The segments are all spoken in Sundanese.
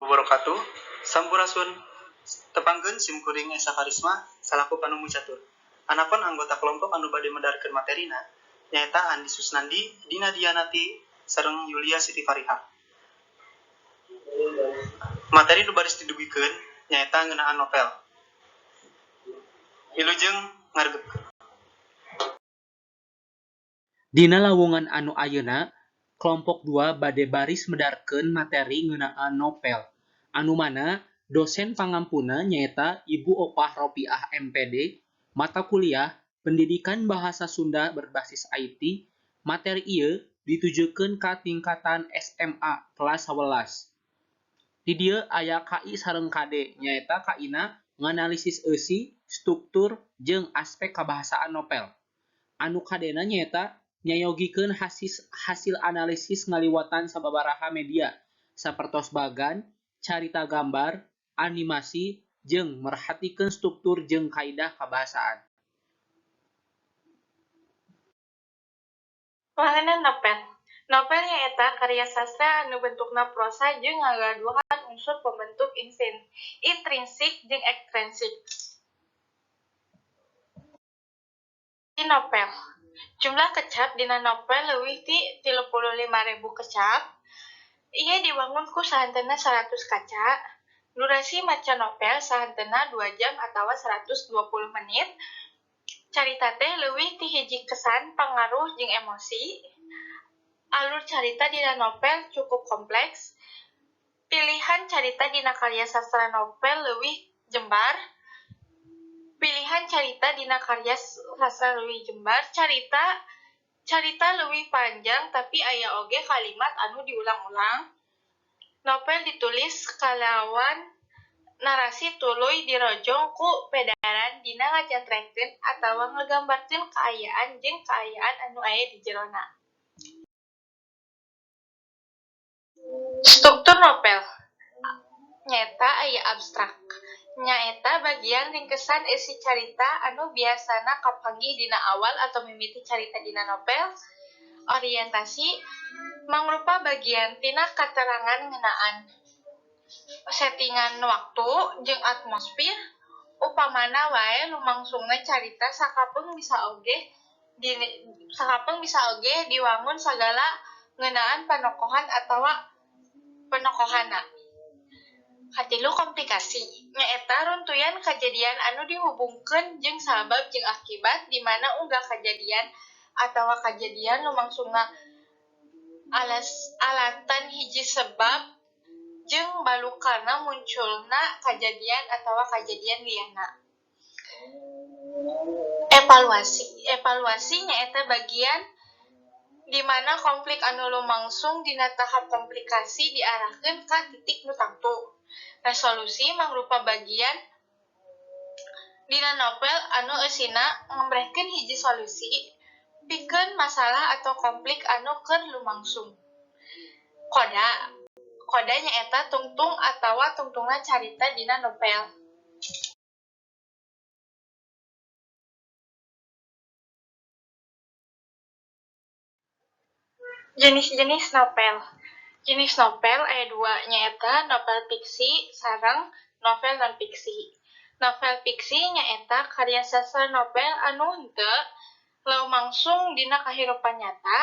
Wabarakatuh. Sampurasun. Tepangkeun sim kuring Esa Karisma salaku panumbu catur. Anapun anggota kelompok anu bade medarkeun materina nyaeta Andi Susnandi, Dina Dianati, sareng Yulia Siti Farihah. Materi nu baris didugikeun nyaeta ngeunaan novel. Wilujeng ngargepkeun. Dina lawungan anu ayeuna, kelompok 2 bade baris medarkeun materi ngeunaan novel, anu mana dosen pangampuna nyaeta Ibu Opah Ropiah MPD, mata kuliah Pendidikan Bahasa Sunda berbasis IT, materi ieu ditujukeun ka tingkatan SMA kelas 11. Di dieu aya KI sareng KD, nyaeta KI-na nganalisis eusi, struktur, jeung aspek kabahasaan novel. Anu KD-na nyaeta nyayogikeun hasil analisis ngaliwatan sababaraha media, sapertos bagan, carita gambar, animasi, jeung merhatikeun struktur jeung kaidah kabahasaan. Wangenan novel. Novel nyaeta karya sastra anu bentukna prosa jeung ngagaduhan unsur pembentuk intrinsik jeung ekstrinsik. Novel. Jumlah kecap dina novel leuwih ti 35.000 kecap. Ieu diwangun ku sahenteuna 100 kaca. Durasi maca novel sahenteuna 2 jam atawa 120 menit. Carita teh leuwih ti hiji kesan, pangaruh jeung emosi. Alur carita dina novel cukup kompleks. Pilihan carita dina karya sastra novel leuwih jembar. Pilihan carita dina karya sastra leuwih jembar. Carita leuwih panjang tapi aya oge kalimat anu diulang-ulang. Novel ditulis kalawan narasi tuluy dirojong ku pedaran dina ngajantrekeun atawa ngagambarkeun kaayaan jeung kaayaan anu aya di jerona. Struktur novel nyaeta aya abstrak. Nyaeta bagian ringkesan eusi carita anu biasana kapanggih dina awal atau mimiti carita dina novel. Orientasi mangrupa bagian tina katerangan ngeunaan settingan waktu jeung atmosfer, upamana wae lumangsungna carita sakapeung bisa oge diwangun sagala ngeunaan panokohan atawa penokohanna. Katilu komplikasi nyaeta runtuyan kajadian anu dihubungkeun jeung sabab jeung akibat di mana unggal kajadian atawa kajadian lumangsungna alatan hiji sebab jeung balukarna munculna kajadian atawa kajadian lianna. Evaluasi. Evaluasi nyaeta bagian di mana konflik anu lumangsung dina tahap komplikasi diarahkeun ka titik nu tangtu. Resolusi mangrupa bagian dina novel anu eusina ngembrehkeun hiji solusi pikeun masalah atau konflik anu keur lumangsung. Koda. Koda nyaeta tungtung atawa tungtungna carita dina novel. Jenis-jenis novel. Jenis novel aya dua, nyaeta novel fiksi sareng novel non-fiksi. Novel fiksi nyaeta karya sastra novel anu henteu lumangsung dina kahirupan nyata.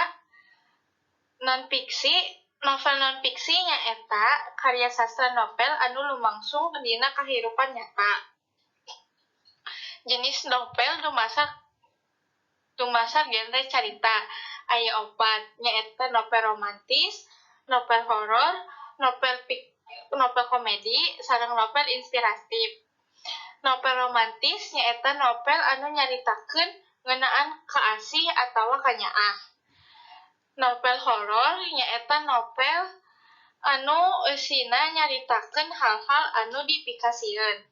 Non-fiksi, novel non-fiksi nyaeta karya sastra novel anu lumangsung dina kahirupan nyata. Jenis novel dumasar genre carita aya opat, nyaeta novel romantis, novel horor, novel komedi, sareng novel inspiratif. Novel romantis nyaeta novel anu nyaritakeun ngeunaan kaasih atawa kanyaah. Novel horor nyaeta novel anu eusina nyaritakeun hal-hal anu dipikasieun.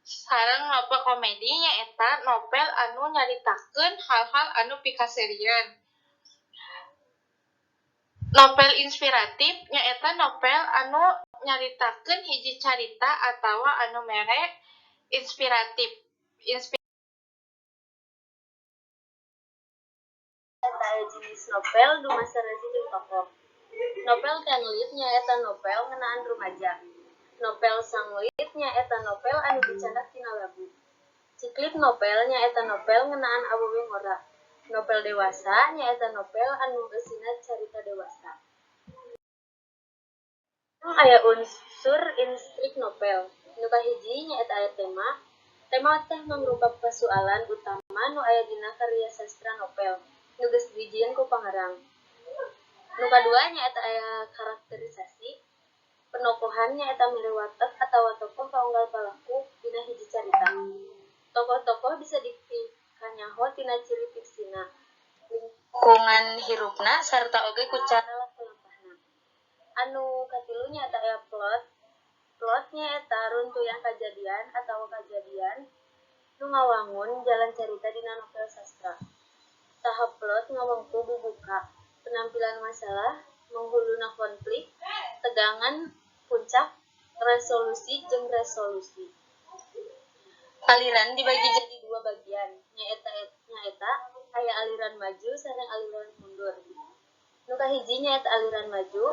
Sareng novel komedi nyaeta novel anu nyaritakeun hal-hal anu pikaseurieun. Novel inspiratif nyaeta novel anu nyaritakeun hiji carita atawa anu mere inspiratif. Eta jenis novel dumasar eusi jeung tokoh. Novel teen lit nyaeta novel ngeunaan rumaja. Novel sanglit nyaeta novel anu dicandak tina lagu. Ciklit novel nyaeta novel ngeunaan awewe ngora. Novel dewasa nyaeta novel anu eusina carita dewasa. Aya unsur intrinsik novel. Nu kahiji nyaeta aya tema. Tema teh mangrupa pasualan utama nu aya dina karya sastra novel nu geus dijieun ku pangarang. Nu kadua nyaeta aya karakterisasi. Penokohan nyaeta mere watek atawa tokoh ka unggal palaku dina hiji carita. Tokoh-tokoh bisa dipikanyaho tina ciri fiksina, lingkungan hirupna sarta oge ku cara laku lampahna. Anu katilu nyaeta aya plot. Plot nyaeta runtuyan kajadian atawa kajadian nu ngawangun jalan carita dina novel sastra. Tahap plot ngawengku bubuka, penampilan masalah, menghuluna konflik, tegangan puncak, resolusi jeung resolusi. Aliran dibagi jadi dua bagian, nyaeta aya aliran maju sareng aliran mundur. Nu kahiji nyaeta aliran maju.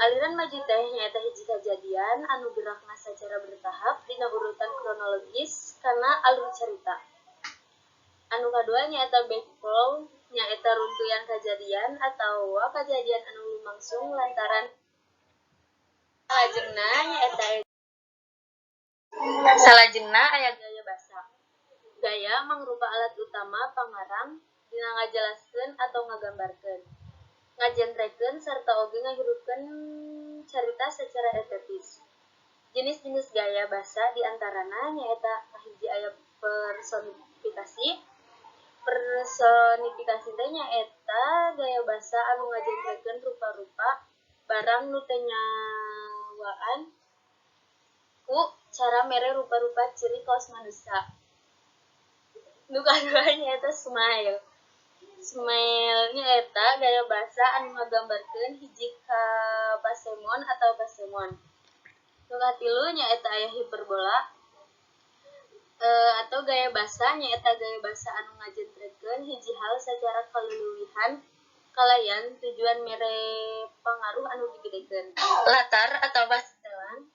Aliran maju teh nyaeta hiji kajadian anu gerakna sacara bertahap dina urutan kronologis kana alur carita. Anu kadua nyaeta backflow, nyaeta runtuyan kajadian atawa kajadian anu lumangsung lantaran salajengna aya gaya basa. Gaya mangrupa alat utama pangarang dina ngajelaskeun atau ngagambarkeun, ngajentrekeun sarta oge ngahirupkeun carita secara estetis. Jenis-jenis gaya basa di antarana nyaeta kahiji aya personifikasi. Personifikasi teh nyaeta gaya basa anu ngajentrekeun rupa-rupa barang nu teu nyawaan ku cara mere rupa-rupa ciri kaos manusia. Nu kadua nyaeta smile. Smile nyaeta gaya basa anu ngagambarkeun hiji kapasemon atau pasemon. Nu katilu nyaeta aya hiperbola atau gaya basa nyaeta gaya basa anu ngajentrekeun hiji hal sacara kaluluwihan kalayan tujuan mere pangaruh anu digedekeun. Latar atau setelan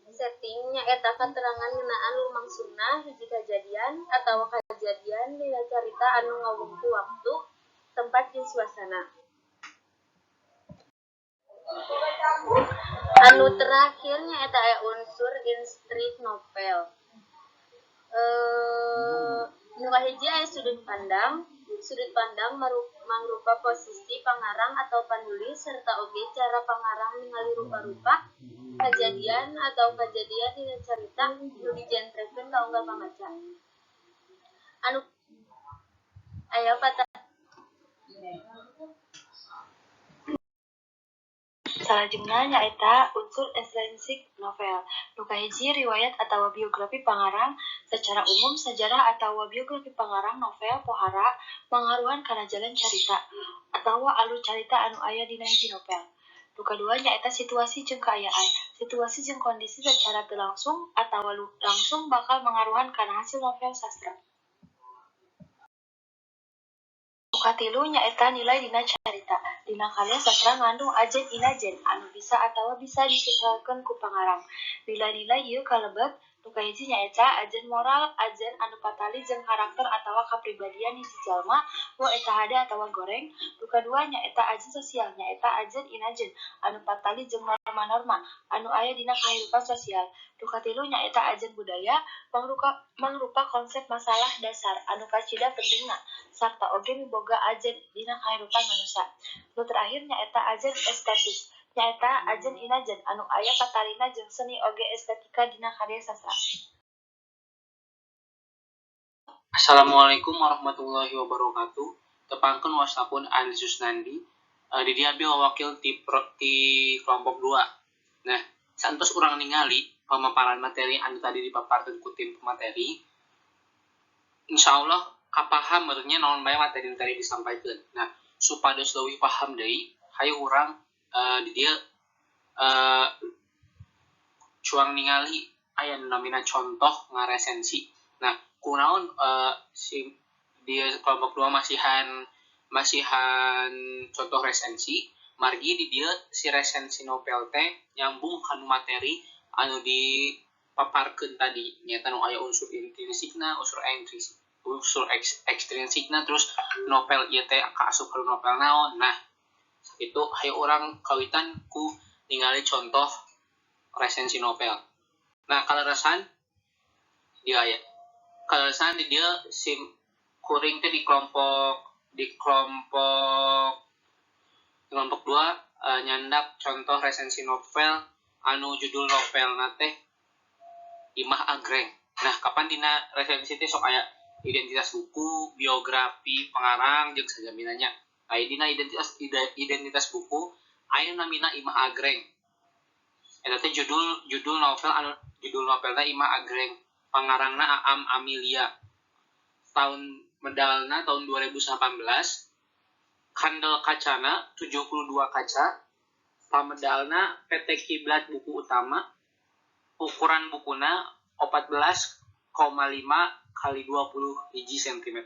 setting nyaeta katerangan ngeunaan lumangsungna hiji kajadian atawa kajadian dina carita anu ngawengku waktu, tempat jeung suasana. Anu terakhir nyaeta aya unsur intrinsik novel. Nu kahiji aya sudut pandang. Sudut pandang mangrupa posisi pangarang atau panulis serta oge cara pangarang ningali rupa-rupa kajadian atau kajadian dina carita nu dijentrekeun ka unggal pamaca. Anu aya patah. Salajengna nyaeta unsur intrinsik novel. Nu kahiji riwayat atawa biografi pangarang. Secara umum sajarah atawa biografi pangarang novel pohara mangaruhan kana jalan carita atawa alur carita anu aya dina hiji novel. Nu kadua nyaeta situasi jeung kaayaan. Situasi jeung kondisi sacara teu langsung atawa langsung bakal mangaruhan kana hasil novel sastra. Nu katilu nyaeta nilai dina carita. Dina karya sastra ngandung ajen inajen anu bisa atawa bisa diciptakeun ku pangarang. Nilai-nilai ieu kalebet nu kahiji nyaeta ajen moral, ajen anu patali jeung karakter atawa kapribadian hiji jalma, boh eta hade atawa goreng. Nu kadua nyaeta ajen sosial, nyaeta ajen inajen anu patali jeung norma-norma anu aya dina kahirupan sosial. Nu katilu nyaeta ajen budaya, mangrupa konsep masalah dasar anu kacida pentingna sarta oge miboga ajen dina kahirupan manusia. Nu terakhir nyaeta ajen estetis, nyaeta ajen inajen anu aya patalina jeung seni oge estetika dina karya sastra. Assalamualaikum warahmatullahi wabarakatuh. Tepangkeun wastapun Andi Susnandi. Di dieu abdi wakil ti kelompok 2. Nah, santos urang ningali pemaparan materi anu tadi dipaparkeun ku tim pemateri. Insyaallah kapaham meureunnya naon bae materi nu tadi disampaikan. Nah, supados leuwih paham deui, hayu urang di dieu cuang ningali aya nu namina contoh ngaresensi. Nah, kunaon si dia kelompok 2 masihan contoh resensi Margi di dieu si resensi novel teh nyambung kanu materi anu dipaparkeun tadi, nyaeta nu aya unsur intrinsikna, unsur intrinsik, unsur ekstrinsikna, terus novel ieu teh kaasup ka novel naon. Nah, sakitu hayu urang kawitan ku ningali contoh resensi novel. Nah, kaleresan dia aya. Kaleresan di dieu sim kuring teh di kelompok 2 nyandak contoh resensi novel anu judul novelna teh Imah Agreng. Nah, kapan dina resensi teh sok aya identitas buku, biografi pengarang jeung sajaminanya. Aya dina identitas buku aya namina Imah Agreng. Eta teh judul novel anu judul novelna Imah Agreng, pangarangna Aam Amelia. Tahun medalna tahun 2018, kandel kacana 72 kaca, pamedalna PT Kiblat Buku Utama, ukuran bukuna 14,5 kali 20 cm.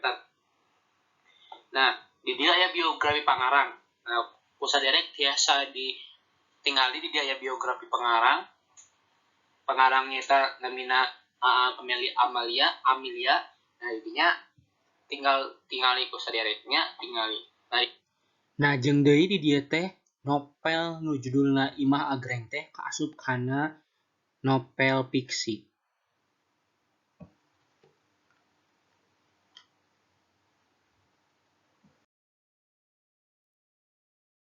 Nah, di dia aya biografi pangarang. Nah, ku saderek tiasa ditingali di dia aya biografi pengarang. Pengarangnya eta namina Amelia. Nah, intinya tinggal tingali ku sadereknya, tingali. Nah, jeung deui di dieu teh novel nu judulna Imah Agreng teh kaasup kana novel fiksi.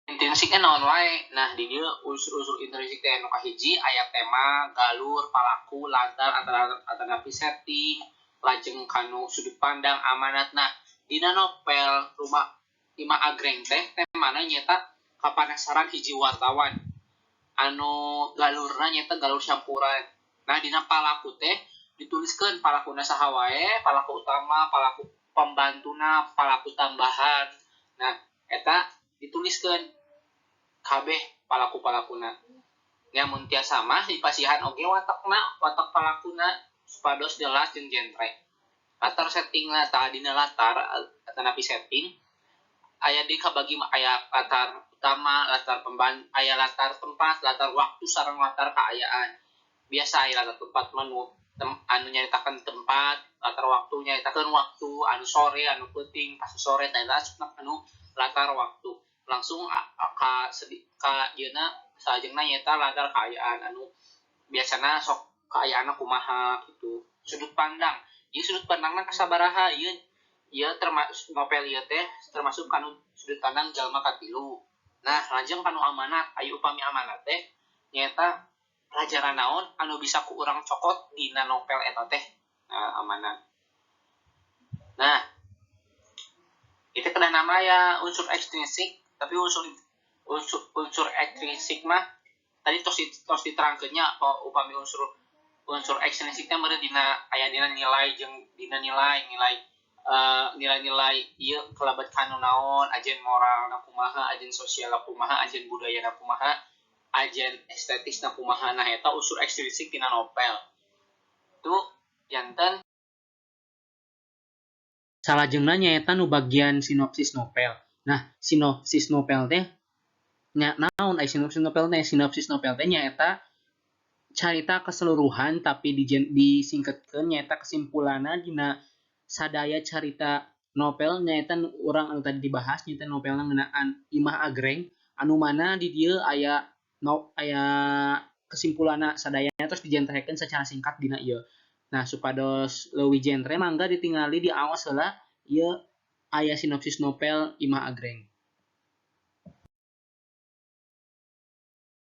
Intrinsiknya naon wae. Nah, di dieu unsur-unsur intrinsik teh anu kahiji aya tema, galur, palaku, latar, atanapi setting, lajeng kanu sudut pandang, amanat. Nah, dina novel Rumah Imah Agreng teh temana nyaeta kapanasaran hiji wartawan anu galurna nyaeta galur campuran. Nah, dina palaku teh dituliskeun palakuna saha wae, palaku utama, palaku pembantuna, palaku tambahan. Nah, eta dituliskeun kabeh palaku-palakuna. Nya mun tiasa mah dipasihan oge watakna, watak palakuna supados jelas jeung genre. Latar settingna tah dina latar atanapi setting aya di kabagi aya latar utama, latar aya latar tempat, latar waktu sareng latar kaayaan. Biasa aya latar tempat mah anu nyaritakeun tempat, latar waktu nyaritakeun waktu, anu sore, anu peuting, pas sore tah eta anu latar waktu. Langsung ka ieuna salajengna nyaeta latar kaayaan anu biasana sok kaayaanna kumaha gitu. Sudut pandang. Ieu sudut pandangna kasabaraha ieu? Ieu termasuk novel ieu teh termasuk kanu sudut pandang jalma katilu. Nah, lajeng kanu amanat, aya upami amanat teh nyaeta pelajaran naon anu bisa ku urang cokot dina novel eta teh. Nah, amanat. Nah, itu kena nama ya unsur ekstrinsik, tapi unsur ekstrinsik mah tadi tos diterangkeunnya upami unsur ekstrinsiknya meureun dina aya dina nilai jeung dina nilai-nilai ieu kalabat kanu naon, ajen moral na kumaha, ajen sosial na kumaha, ajen budaya na kumaha, ajen estetis na kumaha. Nah, eta unsur ekstrinsik dina novel. Tuh janten salajengna nyaeta nu bagian sinopsis novel. Nah, sinopsis novel teh nya naon ai sinopsis novel teh? Sinopsis novel teh nyaeta carita keseluruhan tapi disingketkeun nyaeta kesimpulanna dina sadaya carita novel nyaeta urang anu tadi dibahas nyaeta novelna ngeunaan Imah Agreng anu mana di dieu aya aya kesimpulanna sadayana terus dijentrekeun secara singkat dina ieu. Nah, supados leuwih jentre mangga ditingali di aos heula ieu aya sinopsis novel Imah Agreng.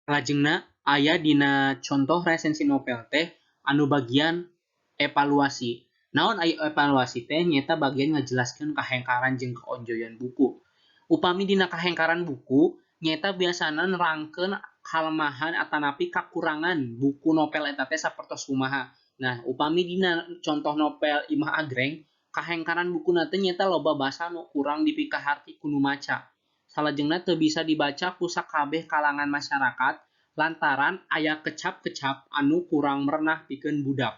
Lajengna aya dina contoh resensi novel teh anu bagian evaluasi. Naon aya evaluasi teh nyaeta bagian ngajelaskeun kahengkaran jeung kaonjoyan buku. Upami dina kahengkaran buku nyaeta biasana nerangkeun kalemahan atanapi kakurangan buku novel eta teh sapertos kumaha. Nah, upami dina contoh novel Imah Agreng, kahengkaran bukuna teh nyaeta loba basa nu kurang dipikaharti ku nu maca. Salajengna teu bisa dibaca ku sakabeh kalangan masyarakat lantaran aya kecap-kecap anu kurang merenah pikeun budak.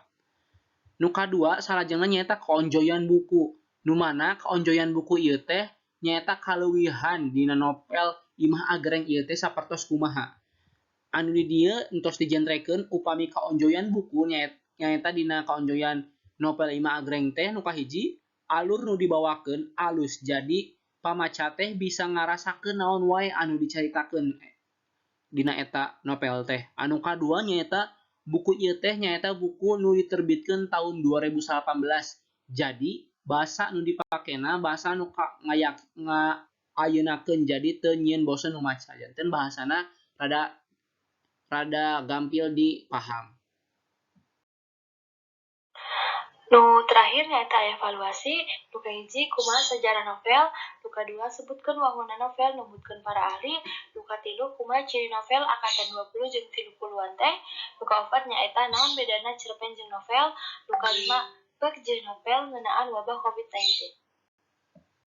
Nu kadua salajengna nyaeta kaonjoyan buku. Nu mana kaonjoyan buku ieu teh nyaeta kaleuwihan dina novel Imah Agreng ieu teh sapertos kumaha. Anu di dieu entos dijentrekeun upami kaonjoyan buku nyaeta dina kaonjoyan novel Imah Agreng teh nu kahiji alur nu dibawakeun alus jadi pamaca teh bisa ngarasakeun naon wae anu dicaritakeun dina eta novel teh. Anu kadua nyaeta buku ieu teh nyaeta buku nu diterbitkeun tahun 2018. Jadi bahasa nu dipakena bahasa nu ngayak ngaayeunakeun jadi teu nyieun bosen nu maca. Janten bahasana rada rada gampil dipaham. Nu terakhir nyaeta evaluasi, nu kahiji kumaha sejarah novel, nu kadua sebutkeun wangunan novel numutkeun para ahli, nu katilu kumaha ciri novel angkatan 20 jeung 30-an teh, nu kaopat nyaeta naon bedana cerpen jeung novel, nu kalima pek jeung novel ngeunaan wabah COVID-19.